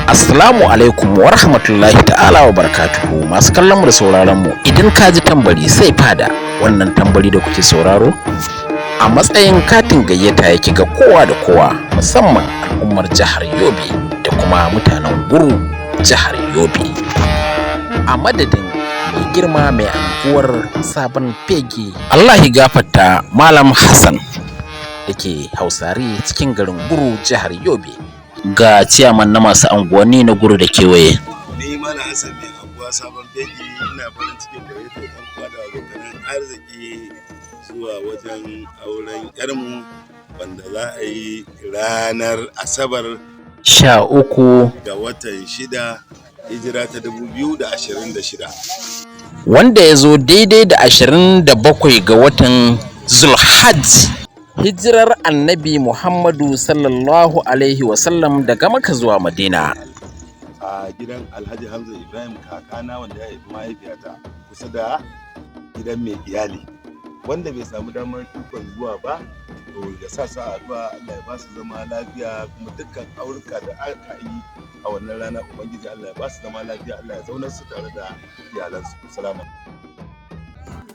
Assalamu alaikum wa rahmatullahi ta'ala wa barakatuhu. Masu kallon mu da sauraron mu, idan ka ji tambari sai fada. Wannan tambari da kuke sauraro a matsayin katin gayyata yake ga kowa da kowa, musamman al'ummar jihar Yobe da kuma mutanen Guru, jihar Yobe. A madadin mai girma mai anguwar Sabon Fegi, Allah ya gafarta, Malam Hassan da ke Hausari cikin garin Guru, jihar Yobe, ga ciyaman na masu anguwanni na Guru da kewaye. Ni Malam Hassan, mai anguwa Sabon Fegi, ina farin cikin gayyatar yan uwa da abokan arziki zuwa wajen auren yarmu wanda za a yi ranar Asabar 13 ga watan 6, hijira ta 2026, wanda ya zo daidai da 27 ga watan Zulhajj, hijirar Annabi Muhammadu sallallahu alaihi wasallam daga Maka zuwa Madina. A gidan Alhaji Hamza Ibrahim, kakana wanda ya haifi mahaifiyata, kusa da gidan mai iyali. Wanda bai samu damar ikon zuwa ba, to ya sa su addu'a, Allah ya ba su zama lafiya. Kuma dukkan auruka da aka yi a wannan rana, Ubangiji Allah ya ba su zama lafiya, Allah ya zaunar su tare da iyalansu. Salama.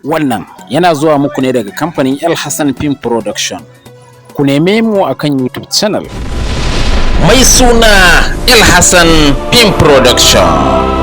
Wannan yana zuwa muku ne daga kamfanin El Hassan Film Production. Ku neme mu akan YouTube channel mai suna El Hassan Film Production.